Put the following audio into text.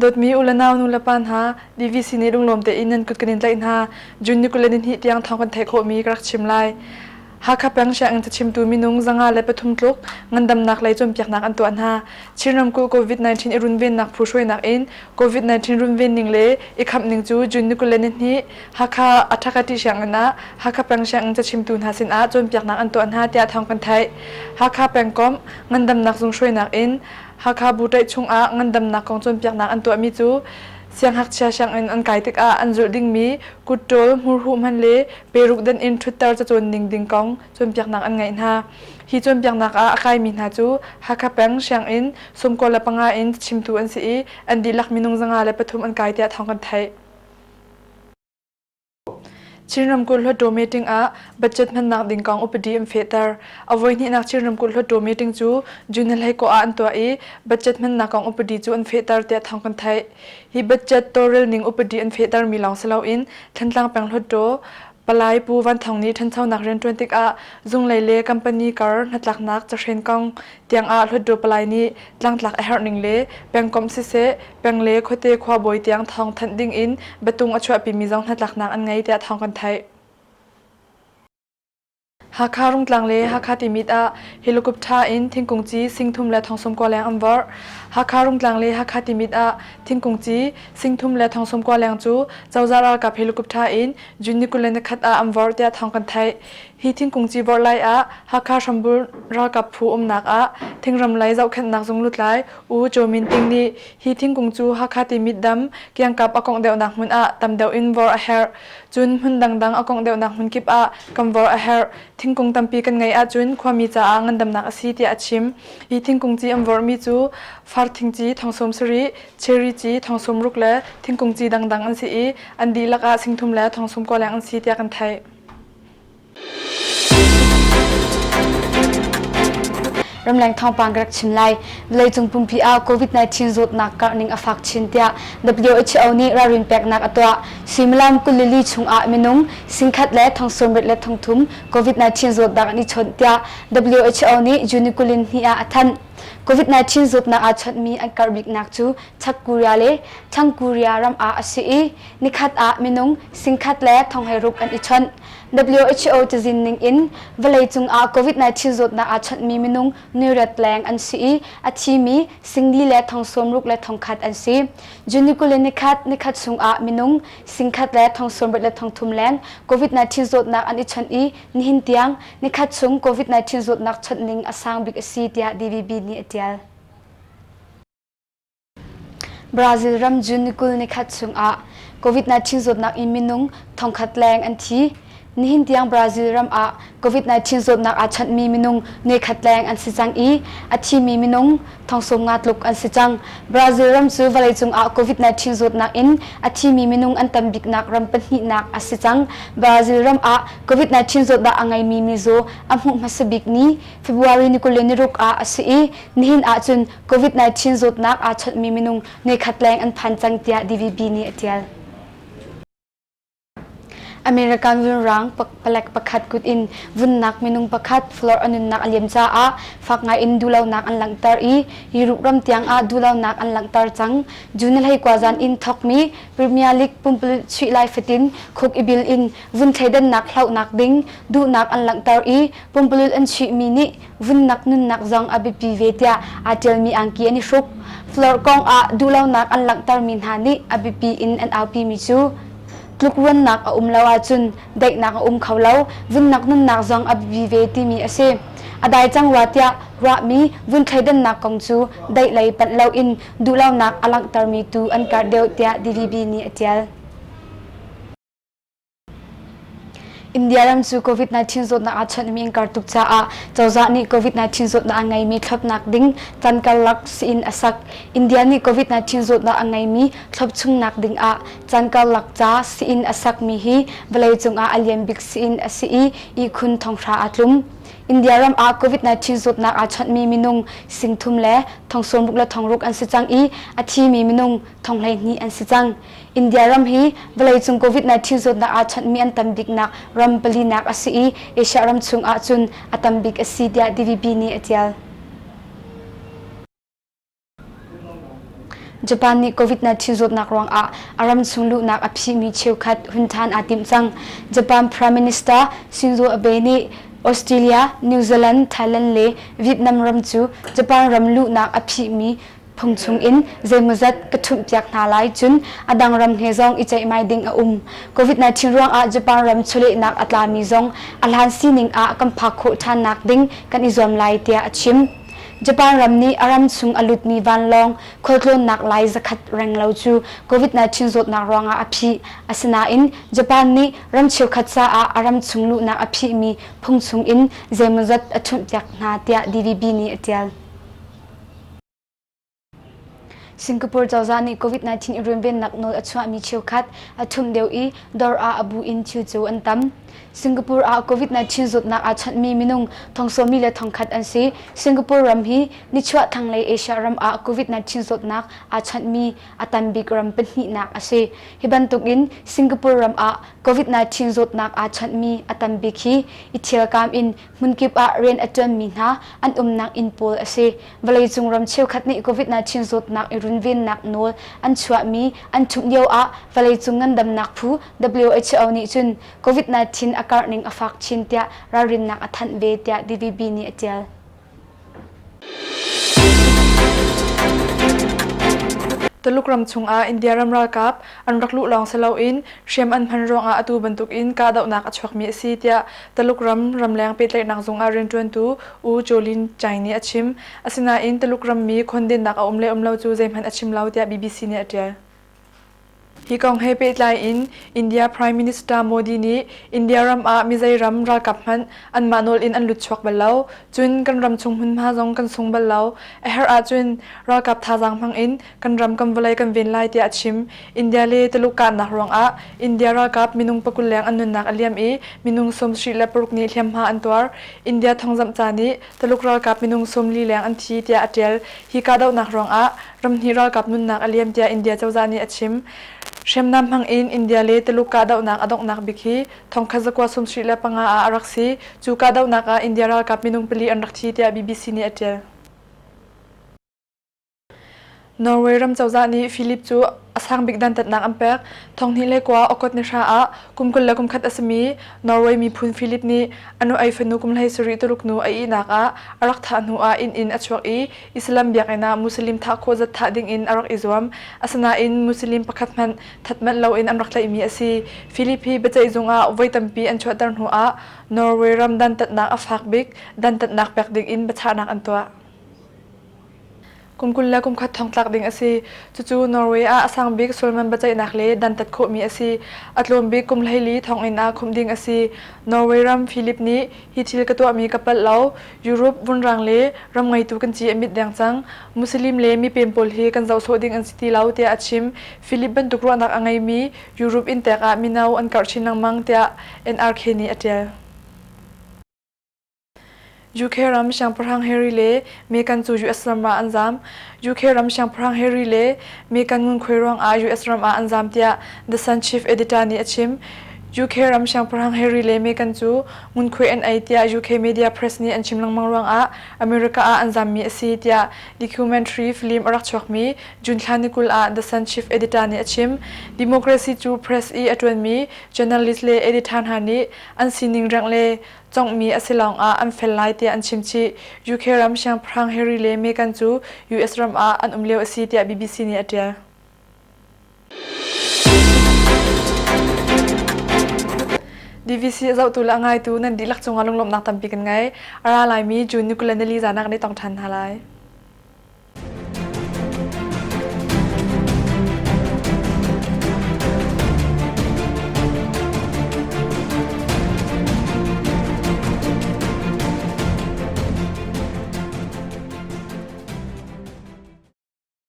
Dawtmi u le nau nu le pa hna, DVC nih lunglawm tein nan kut kan in tlaih hna. June ni 22 tiang thawng kan theih khawhmi ka rak chim lai. Hakha peng sianginn cachimtu minung 103 tluk ngandamnak lei cawnpiaknak an tuah hna. Chin ramkulh COVID-19 i runvennak phu hruainak in COVID-19 runven ning le i khamh ning cu June ni 22 Hakha Athakati sianginn ah Hakha peng sianginn cachimtu hna sinah cawnpiaknak an tuah hna tiah thawng kan theih. Hakha pengkomh ngandamnak zung hruainak in Hakha bu ṭaih chungah ngandamnak kong cawnpiaknak an tuahmi cu siangngakchia sianginn an kai tikah an zulh dingmi kutṭawl, hmurhuh hman le peruk dan in ṭhutter cacawn ning ding kong cawnpiaknak an ngeih hna. Hi cawnpiaknak ah a kaimi hna cu Hakha peng sianginn 95 in chimtu an si i an dihlak minung 103 an kai tiah thawng kan theih. Chin ramkulh Hluttaw meeting ah budget hmannak ding kong upadi an fehter. A voihnihnak Chin ramkulh Hluttaw meeting cu June 21 ah an tuah i budget hmannak kong upadi cu an fehter tiah thawng kan theih. Hi budget tawlrel ning upadi an fehtermi lawng si loin Thantlang peng Hluttaw Palai Pu Van Thawng nih ṭhanchonak rianṭuan tikah zunglei le company kar hnatlaknak cahren kong tiangah Hluttaw Palai nih tlangtlak a herh ning le pengkomh siseh peng le khuate khuabawi tiang thawng thanh ding in biatung a chuahpimi zong hnatlaknak an ngei tiah thawng kan theih. Hakha Rungtlang le Hakha Timit ah helicopter in thingkung ci singthum le thongsawmkua leng an vorh. Hakha Rungtlang le Hakha Timit ah thingkung ci singthum le thongsawmkua leng cu cozah ralkap helicopter in June ni 21 ah an vorh tiah thawng kan theih. Hi thingkung ci vorh lai ah Hakha Hrambul ralkap phu umnak ah thingram lei zohkhenhnak zung lutlai U Chaw Min Ting nih hi thingkung cu Hakha Timit dam kiangkap a kongh deuhnak hmun ah tam deuh in vorh a herh. Cun hmun dangdang a kongh deuhnak hmun kip ah kan vorh a herh. Thingkung tampi kan ngeih ahcun khuami caah ngandamnak a si tiah a chim. Hi thingkung ci an vorhmi cu far thing ci thongsawm sarih, cherry ci thongsawm ruk le thingkung ci dangdang an si i an dihlak ah singthum le thongsawm kua leng an si tiah kan theih. Ramleng thawngpang ka rak chim lai. Vawleicung pumpi ah COVID-19 zawtnak karh ning a fak chin tiah WHO nih ralrin peknak a tuah. Suimilam 22 chung ah minung singkhat le thongsawmriat le thongthum COVID-19 zawtnak an i chawnh tiah WHO nih June 22 ah a thanh. COVID-19 zawtnak aa chawnhmi an karh biknak cu Chak Korea le Thlang Korea ram ah a si i nikhat ah minung singkhat le thonghleiruk an i chawnh. WHO cazin ning in vawleicung ah COVID-19 zawtnak aa chawnhmi minung nuirat leng an si i a thimi singli le thongsawmruk le thongkhat an si. June 20 le nikhat nikhat chung ah minung singkhat le thongsawmriat le thongthum leng COVID-19 zawtnak an i chawnh i nihin tiang nikhat chung COVID-19 zawtnak chawnh ning a sang bik a si tiah DVB nih a tial. Brazil ram June ni 20 nikhat chungah COVID-19 zawtnak in minung thongkhat leng an thi. Nihin tiang Brazil ram ah COVID-19 zawtnak aa chawnhmi minung nuaikhat leng an si cang i a thimi minung thongsawmnga tluk an si cang. Brazil ram cu vawleicung ah COVID-19 zawtnak in a thimi minung an tam biknak ram pahnihnak a si cang. Brazil ram ah COVID-19 zawtnak a ngeimi mizaw a hmuh hmasa bik ni February ni 26 ah a si i nihin ahcun COVID-19 zawtnak aa chawnhmi minung nikhat leng an phan cang tiah DVB nih a ṭial. American vunrang palek pakhat kut in vunnak minung pakhat floor a nunnak a liam caah fak ngai in duhlonak an langhter i Europe ram tiang ah duhlonak an langhter cang. June 21 zan in thawkmi Premier League pumpululh chuih lai fatin khuk i bil in vun thleidannak hlohnak ding duhnak an langhter i pumpululh an chuihmi nih vunnak nunnak zong a biapi ve tiah aa ṭialmi angki an i hruk. Floor kong ah duhlonak an langhtermi hna nih a biapi in an aupimi cu tlukruannak a um lo ahcun daihnak a um kho lo, vunnak nunnak zong a biapi ve timi a si. A dai cang rua tiah ruahmi vun thleidannak kong cu daih lei panh loin duhlonak a langhtermi tu an karh deuh tiah DVB nih a ṭial. India ram cu COVID-19 zawtnak aa chawnhmi an kar tuk caah cozah nih COVID-19 zawtnak a ngeimi thlopnak ding caan karlak sii-inn a sak. India nih COVID-19 zawtnak a ngeimi thlop chungnak ding ah caan karlak ca sii-inn a sakmi hi vawleicung ah a lian bik sii-inn a si i ihkhun thonghra aa tlum. India ram ah COVID-19 zawtnak aa chawnhmi minung singthum le thongsawmruk le thongruk an si cang i a thimi minung thonghleihnih an si cang. India ram hi vawleicung COVID-19 zawtnak aa chawnhmi an tam biknak ram palinak a si i Asia ram chung ahcun a tam bik a si tiah DVB nih a tial. Japan nih COVID-19 zawtnak ruangah a ram chung luhnak a phihmi cheukhat hun ṭhan aa timh cang. Japan Prime Minister Shinzo Abe nih Australia, New Zealand, Thailand le Vietnam ram cu Japan ram luhnak a phihmi phung chungin zeimawzat ka ṭhumhpiak hna lai cun a dang ram he zong i ceihmai ding a um. COVID-19 ruangah Japan ram chawlehnak a tlami zong a hlan sining ah kan phak khawh ṭhannak ding kan i zuam lai tiah a chim. Japan ram nih a ram chung a lutmi vanlawng khualtlawnnak lai zakhat renglo cu COVID-19 zawtnak ruangah a phih. Asinain Japan nih ram cheukhat caah a ram chung luhnak a phihmi phung chungin zeimawzat a ṭhumhpiak hna tiah DVB nih a ṭial. Singapore cozah nih COVID-19 i runvennak nawl a chuahmi cheukhat a ṭhumh deuh i dawr ah a bu in thil cu an tam. Singapore ah COVID-19 zawtnak aa chawnhmi minung thongsawmi le thongkhat an si. Singapore ram hi nichuah thlanglei Asia ram ah COVID-19 zawtnak aa chawnhmi a tam bik ram pahnihnak a si. Hi bantukin Singapore ram ah COVID-19 zawtnak aa chawnhmi a tam bik hi i ṭhialkam in hmunkip ah rian a ṭuanmi hna an umnak inn pawl a si. Vawleicung ram cheukhat nih COVID-19 zawtnak i runvennak nawl an chuahmi an ṭhumh lio ah vawleicung ngandamnak phu WHO nih cun COVID-19 a karh ning a fak chin tiah ralrinnak a thanh ve tiah DVB nih a ṭial. Tuluk ram chungah India ram ralkap an rak luh lawng si loin hriam an hman ruangah atu bantukin kahdohnak a chuakmi a si tiah Taluk ram ramleng pehtlaihnak zung ah rianṭuantu U Jolin Chai nih a chim. Asinain Taluk rammi khondennak a um le um lo cu zeihmanh a chim lo tiah BBC nih a ṭial. Hi kong he pehtlai in India Prime Minister Modi nih India ram ah mizei ram ralkap hmanh anmah nawl in an lut chuak bal lo. Cun kan ram chung hmunhma zong kan sung bal lo. A herh ahcun ralkap thazaang hmang in kan ram kan vawlei kan ven lai tiah a chim. India le Tuluk kahnak ruangah India ralkap minung pakul leng an nunnak a liam i minung 76 nih hliamhma an tuar. India thawngzamh ca nih Tuluk ralkap minung 40 leng an thi tiah a ṭial. Hi kahdohnak ruangah ramhnih ralkap nunnak a liam tiah India cozah nih a chim. Hriamnam hmang in India le Tuluk kahdohnak a donghnak bik hi thongkhat zakua 75 ah a rak si. Cu kahdohnak ah India ralkap minung pali an rak thi tiah BBC nih a ṭial. Norway ram cozah nih Philip cu a sang bik dantatnak an pek. Thonghnih le kua okot ni hra ah kum 20 le kum khat a simi Norway miphun Philip nih a nu ei fanu kum 17 Tuluk nu a ihnak ah a rak thah hnu ah inn in a chuak i Islam biakinn ah Muslim thah khawh zat thah dingin a rak i zuam. Asinain Muslim pakhat hmanh that manh loin an rak tlaihmi a si. Philip hi biaceihzung ah voi tampi an chuahter hnu ah Norway ram dantatnak a fak bik dantatnak pek dingin biachahnak an tuah. Kum 20 le kum khat thongtlak ding a si. Cucu Norway ah a sang bik sulman biaceihnak le dantat khawhmi a si. A tlawm bik kum 14 thonginn ah khumh ding a si. Norway ram Philip nih hi thil ka tuahmi ka palh lo. Europe vunrang le ram ngeitu kan ci a mit deng cang. Muslim le mipem pawl hi kan zoh sawh ding an si ti lo tiah a chim. Philip bantuk ruahnak a ngeimi Europe inntek ah mino an karh chin lengmang tiah NRK nih a ṭial. UK ram siangpahrang Harry le Meghan cu US ram ah an zaam. UK ram siangpahrang Harry le Meghan ngunkhuai ruangah US ram ah an zaam tiah The Sun chief editor nih a chim. UK ram siangpahrang Harry le Meghan cu ngunkhuai an ei tiah UK media press nih an chim lengmang ruangah America ah an zammi a si tiah documentary film a rak chuakmi June thla ni 20 ah The Sun chief editor nih a chim. Democracy cu press i a ṭuanmi journalist le editor hna nih an sining rengh le conghmi a si lawngah an fel lai tiah an chim chih. UK ram siangpahrang Harry le Meghan cu US ram ah an um lio a si tiah BBC nih a ṭial. DVC a zohtu le a ngaitu nan dihlak cungah lunglawmhnak tampi kan ngei. A ra laimi June ni 24 zan ah kan i tong ṭhan hna lai.